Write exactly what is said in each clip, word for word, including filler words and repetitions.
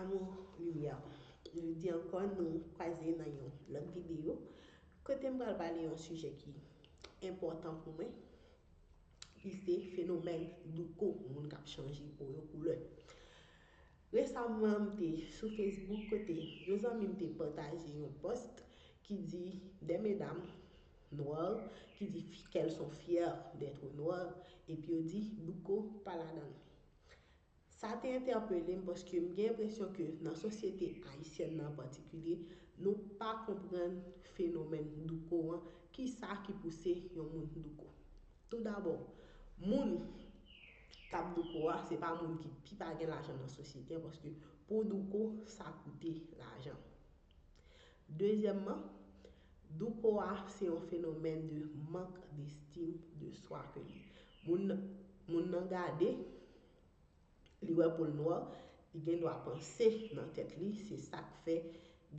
Amour Lumière. Jodi ankò, nou kwaze nan yon lòt videyo kote m pral pale yon sijè ki enpòtan pou mwen, ki se fenomèn douko, moun k ap chanje po yo koulè. Resaman, m te sou Facebook kote yon zanmi m te pataje yon post ki di de medam nwa ki di qu'elles sont fières d'être noires, epi yo di douko pa ladan l. Sa te entèpele m paske m gen enpresyon ke nan sosyete ayisyèn nan an patikilye, nou pa konprann fenomèn douko an, ki sa ki pouse yon moun douko. Toudabò, moun k ap douko a, se pa moun ki pi pa gen lajan nan sosyete an, paske pou douko, sa koute lajan. Dezyèmman, douko a se yon fenomèn de mank d'estime de soi ke li. Moun, moun nan gade, li wè po l nwa, li gen dwa panse nan tèt li, se sa k fè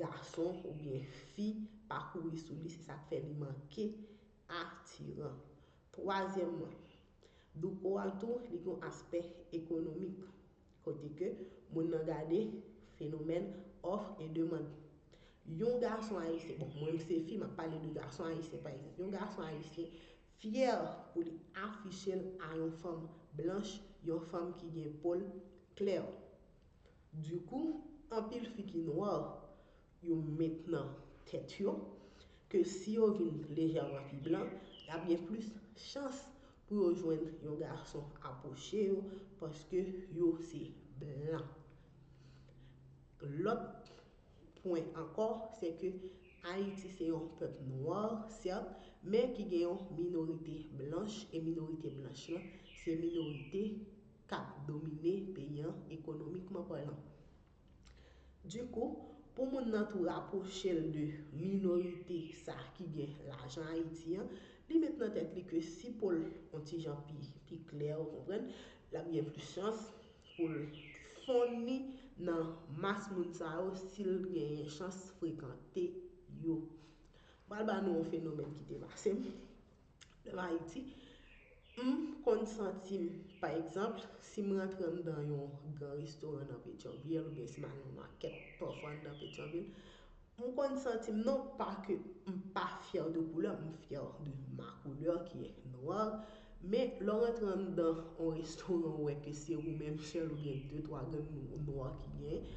gason oubyen fi pa kouri sou li, se sa k fè li manke atiran. Twazyèmman, douko a tou, li gen yon aspè ekonomik, kote ke moun nan gade fenomèn òf e demann. Yon gason ayisyen, bon, mwen m se fi, m ap pale de gason ayisyen, pa egzanp. Yon gason ayisyen fyè pou li afiche l a yon fanm blanch, yon fanm ki gen po l klè. Dikou, anpil fi ki nwa, yo met nan tèt yo ke si yo vin lejèman pi blan, y ap gen plis chans pou yo jwenn yon gason apwoche yo paske yo se blan. Lòt pwen ankò, se ke Ayiti se yon pèp nwa, sèt, men ki gen yon minorite blanch, e minorite blanch lan, se minorite k ap domine peyi an ekonomikman palan. Dikou, pou moun nan tou rapwoche l de minorite sa ki gen lajan Ayiti an, li met nan tèt li ke si po l yon ti jan pi, pi klè, ou konprann, l ap gen plis chans pou l fonn li nan mas moun sa yo si l genyen chans frekante yo. M pral ba nou yon fenomèn ki te pase m. Lè m Ayiti, m konn santi m, pa egzanp, si m rantre anndan yon gran restoran nan Petyonvil, oubyen si m al nan makèt pafwa anndan Petyonvil, m konn santi m, non pa ke m pa fyè de koulè, m fyè de ma couleur qui est noire, men lè w rantre anndan yon restoran, ou wè ke se ou menm sèl oubyen de twa grenn moun nwa ki genyen,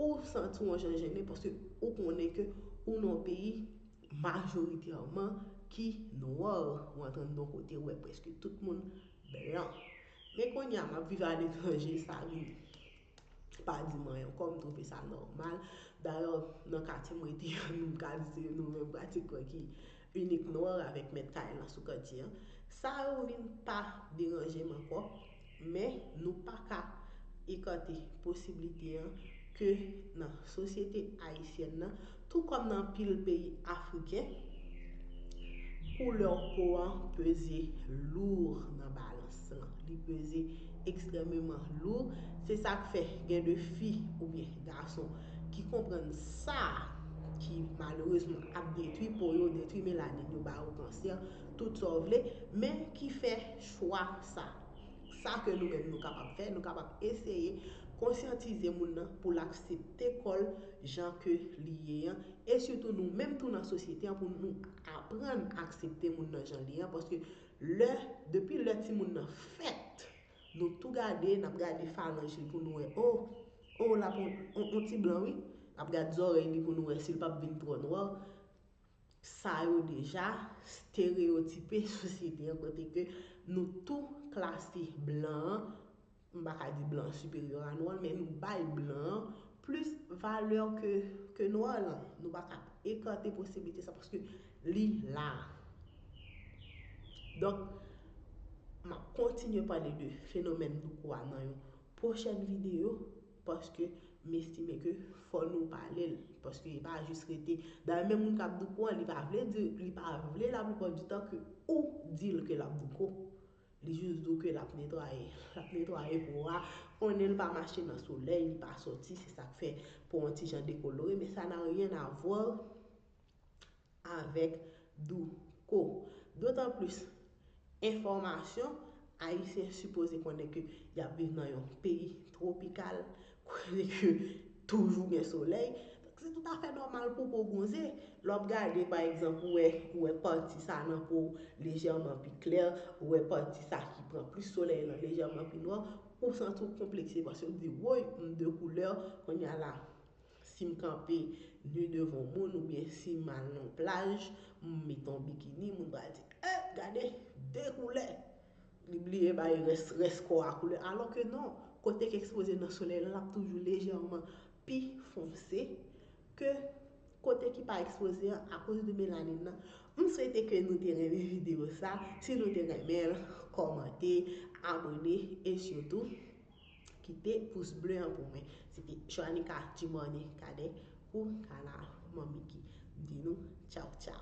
ou santi w yon jan jennen paske ou konnen ke ou nan yon peyi majoritèman ki nwa, ou antre anndan yon kote, ou wè prèske tout moun blan. Men kounye a, m ap viv aletranje, sa vin pa di m anyen ankò, m twouve sa nòmal. Dayè, nan katye m rete an, nou ka di se nou menm pratikman ki inik nwa avèk mèt kay lan sou katye an. Sa yo vin pa deranje m ankò, men nou pa ka ekate posiblite an ke nan sosyete ayisyèn nan, tou kòm nan anpil peyi afriken, koulè po an peze lou nan balans lan. Li peze ekstrèmeman lou. Se sa k fè gen de fi oubyen gason ki konprann sa, ki malerezman ap detwi po yo, detwi melanin yo, ba yo kansè, tout sa w vle, men ki fè chwa sa. Sa ke nou menm nou kapab fè, nou kapab eseye konsyantize moun nan pou l aksepte kò l jan ke li ye an, e sitou nou menm tou nan sosyete an pou nou aprann aksepte moun nan jan li ye an, paske lè, depi lè timoun nan fèt, nou tou gade, n ap gade falanj li pou nou wè, o, o, l ap on, on, on ti blan wi, n ap gade zòrèy li pou nou wè si l p ap vin twò nwa. Sa yo deja stereyotipe sosyete an kote ke nou tou klase blan an, m pa ka di blan siperyè a nwa, men nou bay blan an plis valè ke, ke nwa lan. Nou pa ka ekate posiblite sa paske li la. Donk, m ap kontinye pale de fenomèn douko a nan yon pwochèn videyo, paske m estime ke fò nou pale l, paske li pa jis rete. Dayè, menm moun k ap douko an, li pa vle di, li pa vle laplipa di tan ke ou di l ke l ap douko. Li jis di w ke l ap netwaye. L ap netwaye po a, konnen l pa mache nan solèy, li pa sòti, se sa k fè po an ti jan dekolore, men sa n'a rien à voir avèk douko. Dotan plis, enfòmasyon, Ayisyen sipoze konnen ke y ap viv nan yon peyi twopikal, kote ke toujou gen solèy. Donk, se toutafè nòmal pou po bwonze. Lè w ap gade, pa egzanp, ou wè, ou wè pati sa nan po w lejèman pi klè, ou wè pati sa ki pran plis solèy lan lejèman pi nwè, ou santi w konplekse paske w di, woy, m de koulè, kounye a la, si m kanpe nu devan moun oubyen si m al nan plaj, m met yon bikini, moun pral di, eh, gade, de koulè. Li bliye bay rès, rès kò a koulè. Alò ke non, kote k ekspoze nan solèy lan, l ap toujou lejèman pi fonse ke kote ki pa ekspoze an akoz de melanin nan. M swete ke nou te renmen videyo sa. Si nou te renmen l, kòmante, abone e sitou kite pous ble an pou mwen. Se te Joanica Dumornay Cadet pou kanal Manmi Ki. M di nou tchaw tchaw.